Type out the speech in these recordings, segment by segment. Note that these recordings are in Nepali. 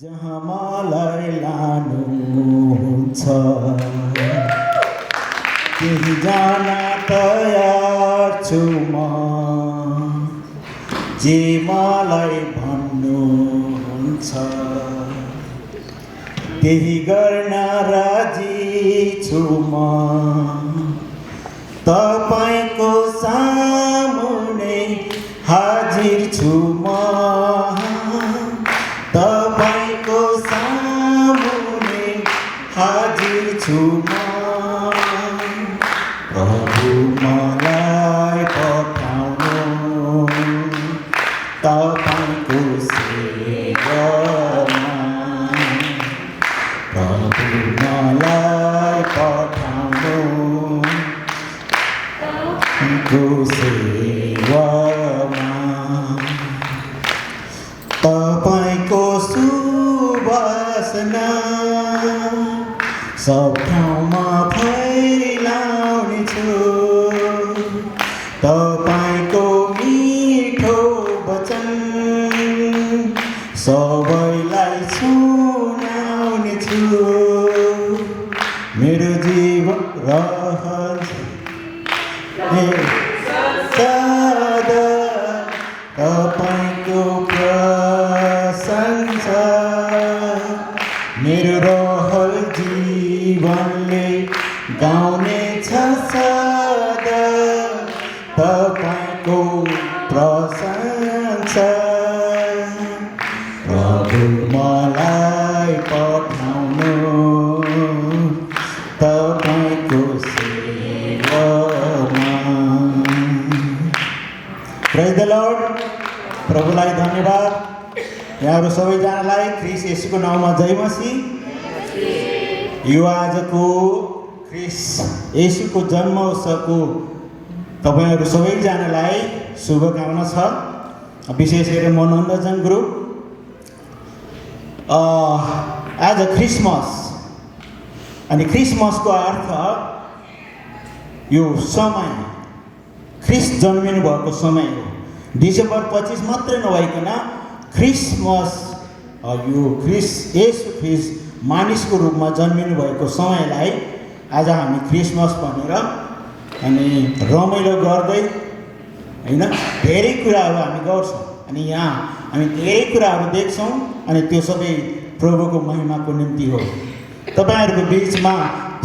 जहाँ मलाई लानुहुन्छ त्यही जान तयार छु म। जे मलाई भन्नुहुन्छ त्यही गर्न राजी छु म। तपाईको सामुने हाजिर छु म। तपाईको सामुने हाजिर छु म। प्रभु मलाई पठाउनु तपाईको सेवामा। प्रभु मलाई पठाउनु तपाईँको सेवामा। तपाईको सुवासना सब ठाउँमा फैलाउने छु। तपाईको मिठो वचन सबैलाई सुनाउने छु। मेरो जीवन रहन्छ सदा तपाईको प्रशंसा। मेरो रहल जीवनले गाउने छ सदा तपाईको प्रशंसा। प्रभु मलाई पठाउनु तपाईको सेवामा। प्रेज द लर्ड। प्रभुलाई धन्यवाद। यहाँहरू सबैजनालाई ख्रीष्ट येशूको नाउँमा जय मसीह। यो आजको ख्रीष्ट येशूको जन्म उत्सवको तपाईँहरू सबैजनालाई शुभकामना छ। विशेष गरी मनोरञ्जन ग्रुप आज क्रिसमस अनि क्रिसमसको अर्थ यो समय ख्रीष्ट जन्मिनु भएको समय हो। डिसेम्बर 25 मात्रै नभइकन क्रिसमस यो ख्रीष्ट येशू ख्रीष्ट मानिसको रूपमा जन्मिनु भएको समयलाई आज हामी क्रिसमस भनेर अनि रमाइलो गर्दै होइन धेरै कुराहरू हामी गर्छौँ। अनि यहाँ हामी धेरै कुराहरू देख्छौँ अनि त्यो सबै प्रभुको महिमाको निम्ति हो। तपाईँहरूको बिचमा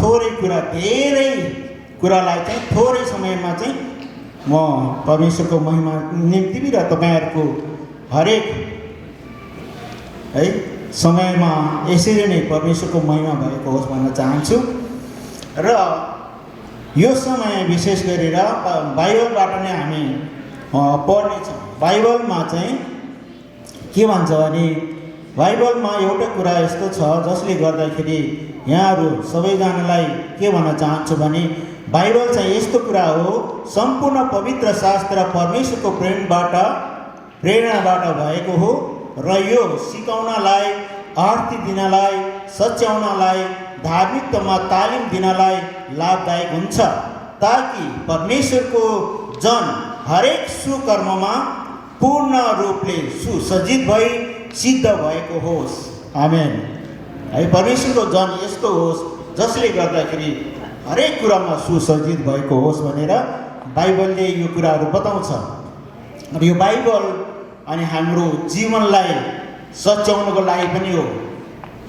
थोरै कुरा धेरै कुरालाई चाहिँ थोरै समयमा चाहिँ म परमेश्वरको महिमा निम्ति र तपाईँहरूको हरेक है समयमा यसरी नै परमेश्वरको महिमा भएको होस् भन्न चाहन्छु। र यो समय विशेष गरेर बाइबलबाट नै हामी पढ्नेछौँ। बाइबलमा चाहिँ के भन्छ भने बाइबलमा एउटा कुरा यस्तो छ जसले गर्दाखेरि यहाँहरू सबैजनालाई के भन्न चाहन्छु भने बाइबल चाहिँ यस्तो कुरा हो सम्पूर्ण पवित्र शास्त्र परमेश्वरको प्रेरणाबाट भएको हो र यो सिकाउनलाई, आर्ती दिनलाई, सच्याउनलाई, धार्मिकतामा तालिम दिनलाई लाभदायक हुन्छ ताकि परमेश्वरको जन हरेक सुकर्ममा पूर्ण रूपले सुसज्जित भई सिद्ध भएको होस्। आमेन। है परमेश्वरको जन यस्तो होस् जसले गर्दाखेरि हरेक कुरामा सुसज्जित भएको होस् भनेर बाइबलले यो कुराहरू बताउँछ। र यो बाइबल अनि हाम्रो जीवनलाई सच्याउनको लागि पनि हो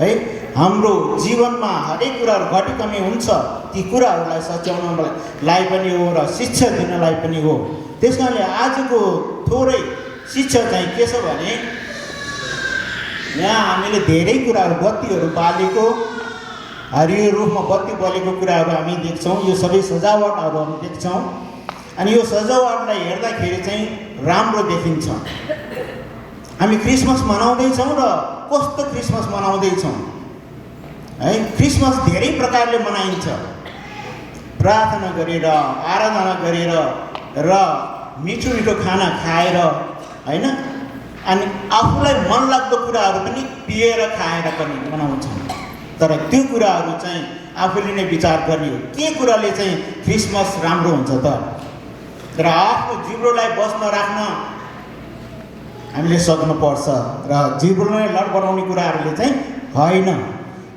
है। हाम्रो जीवनमा हरेक कुराहरू घटिकमी हुन्छ ती कुराहरूलाई सच्याउनको लागि पनि हो र शिक्षा दिनलाई पनि हो। त्यस कारणले आजको थोरै शिक्षा चाहिँ के छ भने यहाँ हामीले धेरै कुराहरू बत्तीहरू बालेको हरियो रूपमा बत्ती बलेको कुराहरू हामी देख्छौँ। यो सबै सजावटहरू हामी देख्छौँ अनि यो सजावटलाई हेर्दाखेरि चाहिँ राम्रो देखिन्छ। हामी क्रिसमस मनाउँदैछौँ र कस्तो क्रिसमस मनाउँदैछौँ है। क्रिसमस धेरै प्रकारले मनाइन्छ। प्रार्थना गरेर, आराधना गरेर र मिठो मिठो खाना खाएर होइन अनि आफूलाई मनलाग्दो कुराहरू पनि पिएर खाएर पनि मनाउँछौँ। तर त्यो कुराहरू चाहिँ आफूले नै विचार गर्ने हो के कुराले चाहिँ क्रिसमस राम्रो हुन्छ त। र आफ्नो जिब्रोलाई बस्न राख्न हामीले सक्नुपर्छ र जीवनलाई लडबडाउने कुराहरूले चाहिँ होइन।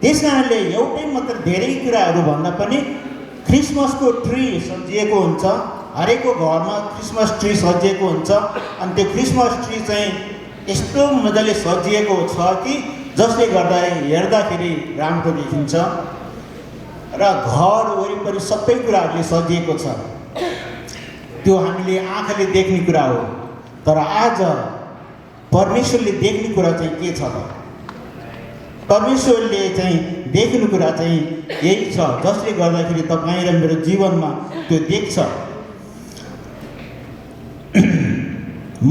त्यस कारणले एउटै मात्र धेरै कुराहरू भन्दा पनि क्रिसमसको ट्री सजिएको हुन्छ, हरेकको घरमा क्रिसमस ट्री सजिएको हुन्छ। अनि त्यो क्रिसमस ट्री चाहिँ यस्तो मजाले सजिएको छ कि जसले गर्दा हेर्दाखेरि राम्रो देखिन्छ र घर वरिपरि सबै कुराहरूले सजिएको छ। त्यो हामीले आँखाले देख्ने कुरा हो, तर आज परमेश्वरले देख्ने कुरा चाहिँ के छ त? परमेश्वरले चाहिँ देख्ने कुरा चाहिँ यही छ जसले गर्दाखेरि तपाईँ र मेरो जीवनमा त्यो देख्छ।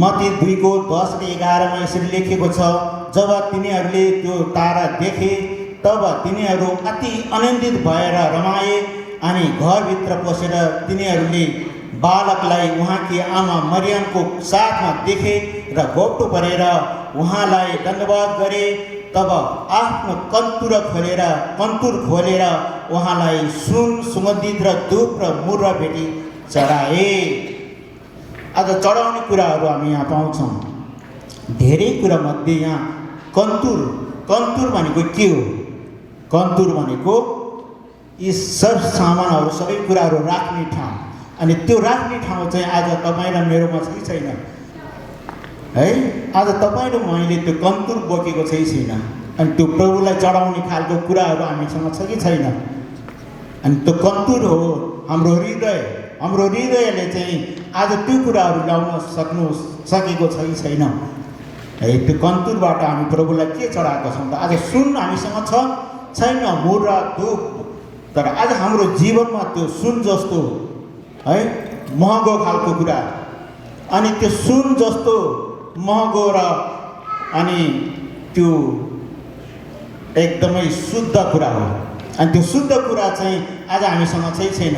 मत्ती 2:10-11 यसरी लेखेको छ, जब तिनीहरूले त्यो तारा देखे तब तिनीहरू अति आनन्दित भएर रमाए अनि घरभित्र पसेर तिनीहरूले बालकलाई उहाँकी आमा मरियमको साथमा देखे र घोप्टो परेर उहाँलाई दण्डवत गरे। तब आफ्नो कन्तुर खोलेर उहाँलाई सुन, सुगन्धित र धूप र मुर्र भेटी चढाए। आज चढाउने कुराहरू हामी यहाँ पाउँछौँ। धेरै कुरा मध्ये यहाँ कन्तुर भनेको के हो? कन्तुर भनेको यी सामानहरू सबै कुराहरू राख्ने ठाउँ। अनि त्यो राख्ने ठाउँ चाहिँ आज तपाईँ र मेरोमा छ कि छैन है? आज तपाईँ र मैले त्यो कन्तुर बोकेको छैन। अनि त्यो प्रभुलाई चढाउने खालको कुराहरू हामीसँग छ कि छैन? अनि त्यो कन्तुर हो हाम्रो हृदय। हाम्रो हृदयले चाहिँ आज त्यो कुराहरू ल्याउन सकेको छ कि छैन है? त्यो कन्तुरबाट हामी प्रभुलाई के चढाएका छौँ त? आज सुन हामीसँग छ छैन? मुर्र, धूप। तर आज हाम्रो जीवनमा त्यो सुन जस्तो है महँगो खालको कुरा, अनि त्यो सुन जस्तो महँगो र अनि त्यो एकदमै शुद्ध कुरा हो। अनि त्यो शुद्ध कुरा चाहिँ आज हामीसँग छैन।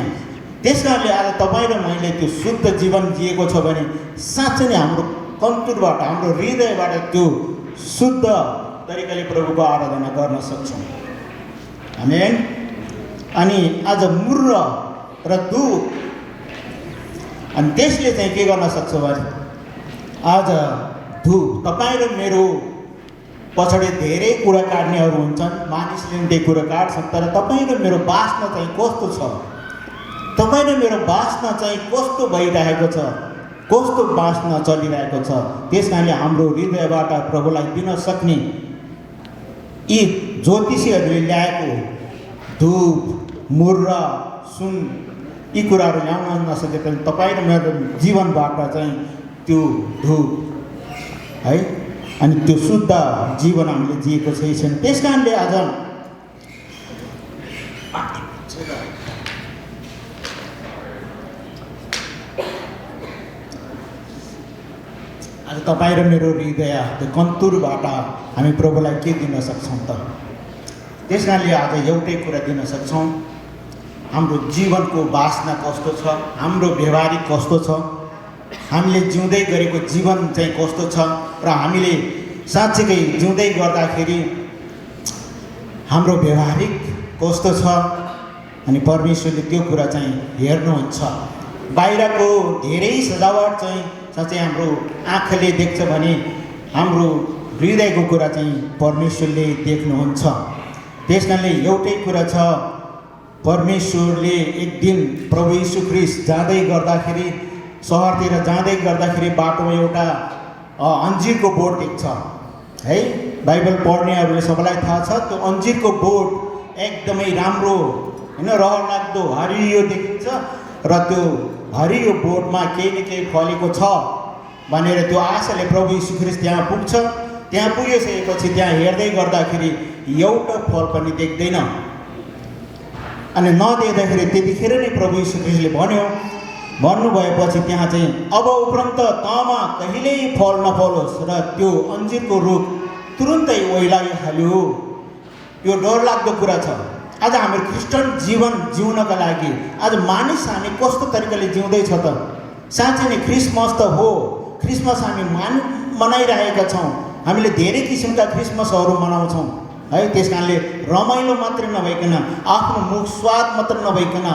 त्यस कारणले आज तपाईँ र मैले त्यो शुद्ध जीवन जिएको छ भने साँच्चै नै हाम्रो कन्तुरबाट, हाम्रो हृदयबाट त्यो शुद्ध तरिकाले प्रभुको आराधना गर्न सक्छौँ। आमेन। अनि आज मुर्र र धूप, अनि त्यसले चाहिँ के गर्न सक्छ भने आज धूप, तपाईँ र मेरो पछाडि धेरै कुरा काट्नेहरू हुन्छन्, मानिसले पनि त्यही कुरा काट्छन्, तर तपाईँ र मेरो बासना चाहिँ कस्तो छ? तपाईँ र मेरो बासना चाहिँ कस्तो भइरहेको छ? कस्तो बासना चलिरहेको छ? त्यस कारणले हाम्रो हृदयबाट प्रभुलाई दिन सक्ने यी ज्योतिषीहरूले ल्याएको धूप, मुर्र, सुन, यी कुराहरू ल्याउन नसके पनि तपाईँ र मेरो जीवनबाट चाहिँ त्यो धूप है अनि त्यो शुद्ध जीवन हामीले जिएको छैन। त्यस कारणले आज तपाईँ र मेरो हृदय त्यो कन्तुरबाट हामी प्रभुलाई के दिन सक्छौँ त? त्यस कारणले आज एउटै कुरा दिन सक्छौँ, हाम्रो जीवनको वासना कस्तो छ, हाम्रो व्यवहारिक कस्तो छ, हामीले जिउँदै गरेको जीवन चाहिँ कस्तो छ र हामीले साँच्चै जिउँदै गर्दाखेरि हाम्रो व्यवहारिक कस्तो छ। अनि परमेश्वरले त्यो कुरा चाहिँ हेर्नुहुन्छ। बाहिरको धेरै सजावट चाहिँ साँच्चै हाम्रो आँखाले देख्छ भने हाम्रो हृदयको कुरा चाहिँ परमेश्वरले देख्नुहुन्छ। त्यस कारणले एउटै कुरा छ, परमेश्वरले एक दिन प्रभु यीशु ख्रीष्ट जाँदै गर्दाखेरि, सहरतिर जाँदै गर्दाखेरि बाटोमा एउटा अन्जिरको बोट देख्छ है। बाइबल पढ्नेहरूले सबैलाई थाहा छ, त्यो अन्जिरको बोट एकदमै राम्रो होइन, रहरलाग्दो हरियो देखिन्छ र त्यो हरियो बोटमा केही न केही फलेको छ भनेर त्यो आशाले प्रभु यीशु ख्रीष्ट त्यहाँ पुग्छ। त्यहाँ पुगिसकेपछि त्यहाँ हेर्दै गर्दाखेरि एउटा फल पनि देख्दैन। अनि नदेख्दाखेरि त्यतिखेर नै प्रभु यीशु ख्रीष्टले भन्नुभएपछि त्यहाँ चाहिँ अब उपरान्त तँमा कहिल्यै फल नफलोस्, र त्यो अन्जिरको रुख तुरुन्तै ओइलाइहाल्यो। यो डरलाग्दो कुरा छ। आज हाम्रो क्रिस्चियन जीवन जिउनका लागि आज मानिस हामी कस्तो तरिकाले जिउँदैछ त? साँच्चै नै क्रिसमस त हो, क्रिसमस हामी मनाइरहेका छौँ। हामीले धेरै किसिमका क्रिसमसहरू मनाउँछौँ है। त्यस कारणले रमाइलो मात्रै नभइकन, आफ्नो मुख स्वाद मात्र नभइकन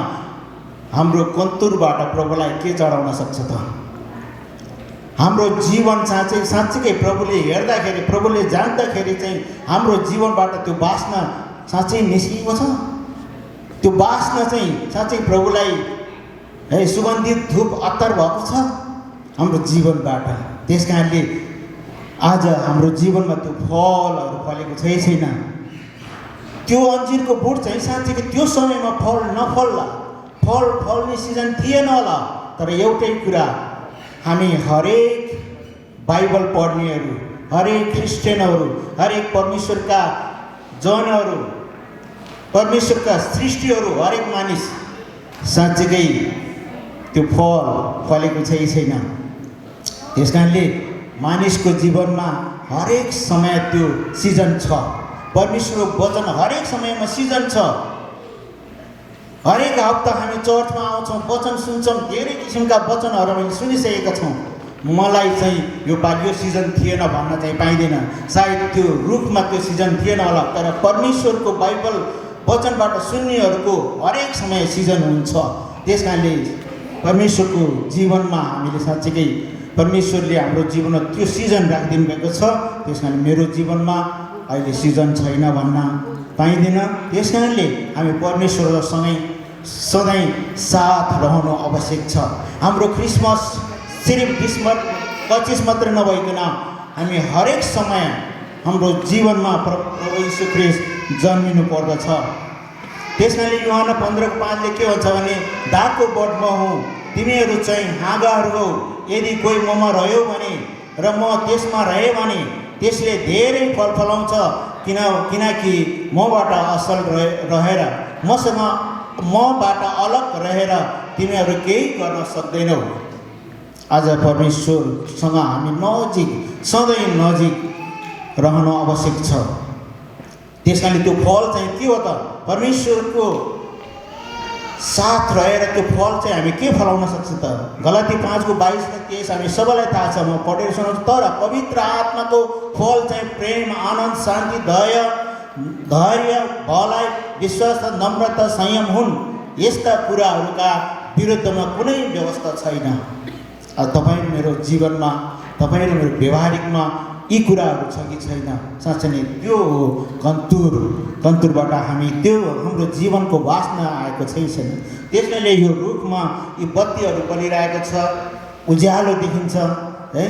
हाम्रो कन्तुरबाट प्रभुलाई के चढाउन सक्छ त? हाम्रो जीवन साँच्चै प्रभुले हेर्दाखेरि, प्रभुले जान्दाखेरि चाहिँ हाम्रो जीवनबाट त्यो बास्ना साँच्चै निस्किएको छ। त्यो बास्ना चाहिँ साँच्चै प्रभुलाई सुगन्धित धूप अत्तर भएको छ हाम्रो जीवनबाट। त्यस कारणले आज हाम्रो जीवनमा त्यो फलहरू फलेको छैन। त्यो अन्जिरको बोट चाहिँ साँच्चै त्यो समयमा फल नफल्ला, फल फल्ने सिजन थिएन होला। तर एउटै कुरा, हामी हरेक बाइबल पढ्नेहरू, हरेक क्रिस्चियनहरू, हरेक परमेश्वरका जनहरू, परमेश्वरका सृष्टिहरू, हरेक मानिस साँच्चै त्यो फल फलेको छैन। त्यस कारणले मानिसको जीवनमा हरेक समय त्यो सिजन छ। परमेश्वरको वचन हरेक समयमा सिजन छ। हरेक हप्ता हामी चर्चमा आउँछौँ, वचन सुन्छौँ, धेरै किसिमका वचनहरू हामीले सुनिसकेका छौँ। मलाई चाहिँ यो पालि यो सिजन थिएन भन्न चाहिँ पाइँदैन। सायद त्यो रुखमा त्यो सिजन थिएन होला, तर परमेश्वरको बाइबल वचनबाट सुन्नेहरूको हरेक समय सिजन हुन्छ। त्यस कारणले परमेश्वरको जीवनमा हामीले साँच्चै परमेश्वरले हाम्रो जीवनमा त्यो सिजन राखिदिनु भएको छ। त्यस कारण मेरो जीवनमा अहिले सिजन छैन भन्न पाइँदैन। त्यस कारणले हामी परमेश्वरसँगै सधैँ साथ रहनु आवश्यक छ। हाम्रो क्रिसमस सिर्फ डिसेम्बर 25 मात्र नभइकन हामी हरेक समय हाम्रो जीवनमा प्रभु यीशु ख्रीष्ट जन्मिनु पर्दछ। त्यस कारणले यूहन्ना 15:5 के भन्छ भने, दागको बोट म हुँ, तिमीहरू चाहिँ हाँगाहरू हौ। यदि कोही ममा रह्यो भने र म त्यसमा रहेँ भने त्यसले धेरै फल फलाउँछ, किनकि मबाट असल रहेर मबाट अलग रहेर तिमीहरू केही गर्न सक्दैनौ। आज परमेश्वरसँग हामी नजिक, सधैँ नजिक रहनु आवश्यक छ। त्यस कारणले त्यो फल चाहिँ के हो त? परमेश्वरको साथ रहेर त्यो फल चाहिँ हामी के फलाउन सक्छ त? गलाती 5:22 हामी सबैलाई थाहा छ, म पढेर सुनाउँछु। तर पवित्र आत्माको फल चाहिँ प्रेम, आनन्द, शान्ति, दया, धैर्य, भलाइ, विश्वास, नम्रता, संयम हुन्। यस्ता कुराहरूका विरुद्धमा कुनै व्यवस्था छैन। तपाईँ मेरो जीवनमा, तपाईँ र मेरो व्यवहारिकमा यी कुराहरू छ कि छैन? साँच्चै नै त्यो कन्तुरबाट हामी त्यो हाम्रो जीवनको वासना आएको छैन। त्यसैले यो रुखमा यी बत्तीहरू बलिरहेको छ, उज्यालो देखिन्छ है,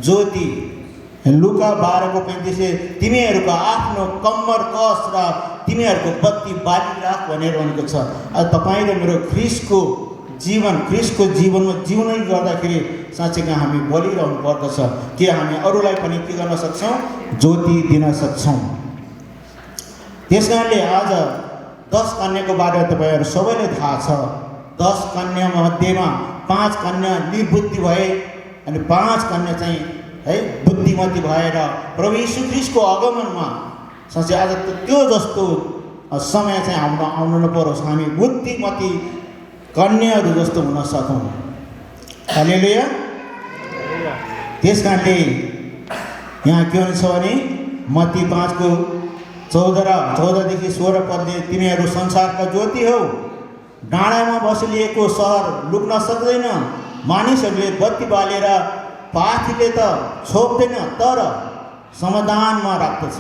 ज्योति। लुका 12:35 तिमीहरूको आफ्नो कम्मर कस र तिमीहरूको बत्ती बालिराख भनेर भनेको छ। आज तपाईँ र मेरो ख्रिस्टको जीवनमा जिउनै गर्दाखेरि साँच्चै हामी बलिरहनु पर्दछ कि हामी अरूलाई पनि के गर्न सक्छौँ? ज्योति दिन सक्छौँ। त्यस कारणले आज 10 कन्याको बारेमा तपाईँहरू सबैलाई थाहा छ। 10 कन्या मध्येमा 5 कन्या निर्बुद्धि भए अनि 5 कन्या चाहिँ बुद्धिमती भएर प्रभु यीशु ख्रीष्टको आगमनमा साँच्चै आज त्यो जस्तो समय चाहिँ हाम्रो आउनु नपरोस्, हामी बुद्धिमती कन्याहरू जस्तो हुन सकौँ। हालेलुया। त्यस कारणले यहाँ के हुन्छ भने मत्ती 5:14-देखि 16 पदले तिमीहरू संसारका ज्योति हौ। डाँडामा बसिलिएको सहर लुक्न सक्दैन। मानिसहरूले बत्ती बालेर पाथीले त छोप्दैन, तर समाधानमा राख्दछ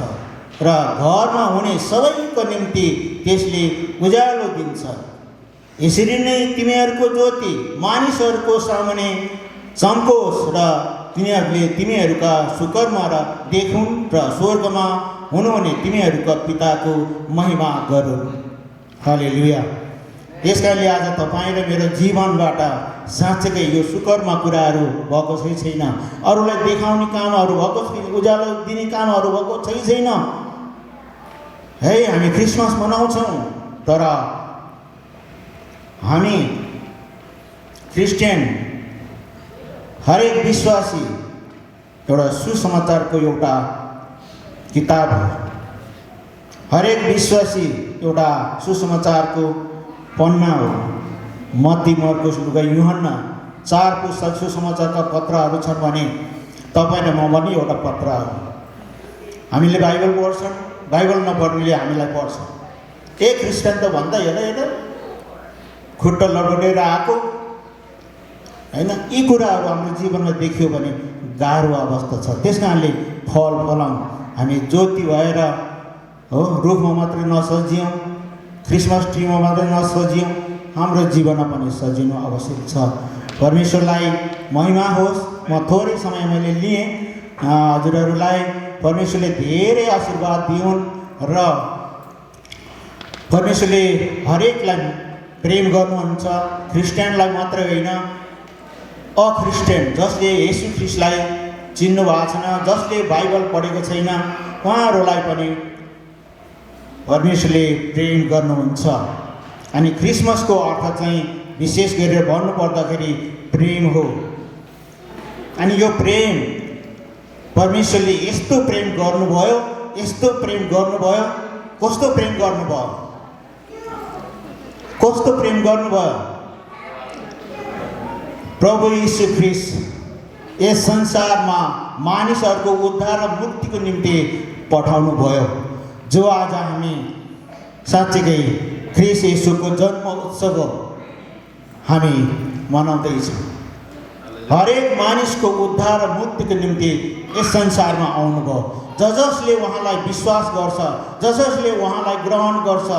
र घरमा हुने सबैको निम्ति त्यसले उज्यालो दिन्छ। यसरी नै तिमीहरूको ज्योति मानिसहरूको सामुन्ने चम्कोस् र तिनीहरूले तिमीहरूका सुकर्म र देखुन् र स्वर्गमा हुनुहुने तिमीहरूका पिताको महिमा गरून्। हालेलुया। यस कारणले आज तपाईँ र मेरो जीवनबाट साँच्चै यो सुकर्म कुराहरू भएको छैन। अरूलाई देखाउने कामहरू भएको छैन, उज्यालो दिने कामहरू भएको छैन। है हामी क्रिसमस मनाउँछौँ, तर हामी क्रिस्चियन हरेक विश्वासी एउटा सुसमाचारको एउटा किताब हो। हरेक विश्वासी एउटा सुसमाचारको पन्ना हो। मत्ती, मर्कुस, लुका, यूहन्ना 4 पुस्तक सुसमाचारका पत्रहरू छन् भने तपाईँ र म पनि एउटा पत्र हो। हामीले बाइबल पढ्छौँ, बाइबल नपढ्नेले हामीलाई पढ्छ। के क्रिस्चियन त भन्दा हेर खुट्टा लटोटेर आएको, हैन। यी कुराहरू हाम्रो जीवनमा देखियो भने गाह्रो अवस्था छ। त्यस कारणले फल फलाउँ, हामी ज्योति भएर हो रुखमा मात्रै नसजियौँ, क्रिसमस ट्रीमा मात्रै नसजियौँ, हाम्रो जीवनमा पनि सजिनु आवश्यक छ। परमेश्वरलाई महिमा होस्। म थोरै समय मैले लिएँ, हजुरहरूलाई परमेश्वरले धेरै आशीर्वाद दिउन् र परमेश्वरले हरेकलाई प्रेम गर्नुहुन्छ, क्रिस्चियनलाई मात्रै होइन, अक्रिस्चियन जसले येशू ख्रीष्टलाई चिन्नु भएको छैन, जसले बाइबल पढेको छैन, उहाँहरूलाई पनि परमेश्वरले प्रेम गर्नुहुन्छ। अनि क्रिसमसको अर्थ चाहिँ विशेष गरेर भन्नुपर्दाखेरि प्रेम हो। अनि यो प्रेम परमेश्वरले यस्तो प्रेम गर्नुभयो, यस्तो प्रेम गर्नुभयो, कस्तो प्रेम गर्नुभयो, कस्तो प्रेम गर्नुभयो। प्रभु यीशु ख्रीष्ट यस संसारमा मानिसहरूको उद्धार र मुक्तिको निम्ति पठाउनु भयो, जो आज हामी साँच्चै ख्रीष्ट येशूको जन्म उत्सव हामी मनाउँदैछौँ। हरेक मानिसको उद्धार र मुक्तिको निम्ति यस संसारमा आउनुभयो। जसले उहाँलाई विश्वास गर्छ, जसले उहाँलाई ग्रहण गर्छ,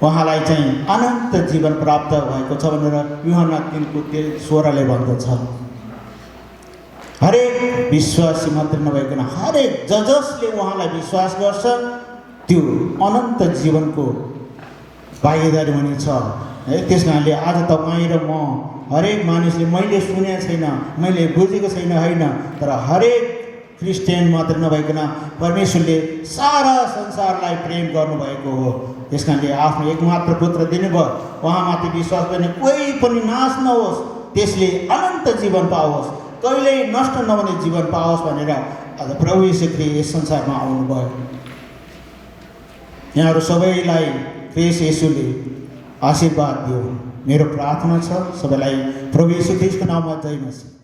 उहाँलाई चाहिँ अनन्त जीवन प्राप्त भएको छ भनेर यूहन्ना 3:16 भन्दछ। हरेक विश्वासी मात्र नभइकन हरेक जसले उहाँलाई विश्वास गर्छ त्यो अनन्त जीवनको भागीदारी हुनेछ है। त्यस कारणले आज तपाईँ र म हरेक मानिसले मैले सुनेको छैन, मैले बुझेको छैन होइन, तर हरेक क्रिस्चियन मात्र नभइकन परमेश्वरले सारा संसारलाई प्रेम गर्नुभएको हो। त्यस कारणले आफ्नो एकमात्र पुत्र दिनुभयो, उहाँमाथि विश्वास गर्ने कोही पनि नाश नहोस्, त्यसले अनन्त जीवन पाओस्, कहिल्यै नष्ट नहुने जीवन पाओस् भनेर आज प्रभु येशू ख्रीष्ट यस संसारमा आउनुभयो। यहाँहरू सबैलाई ख्रीष्ट येशूले आशीर्वाद दियो। मेरो प्रार्थना छ सबैलाई प्रभु येशू ख्रीष्टको नाममा जय मसीह।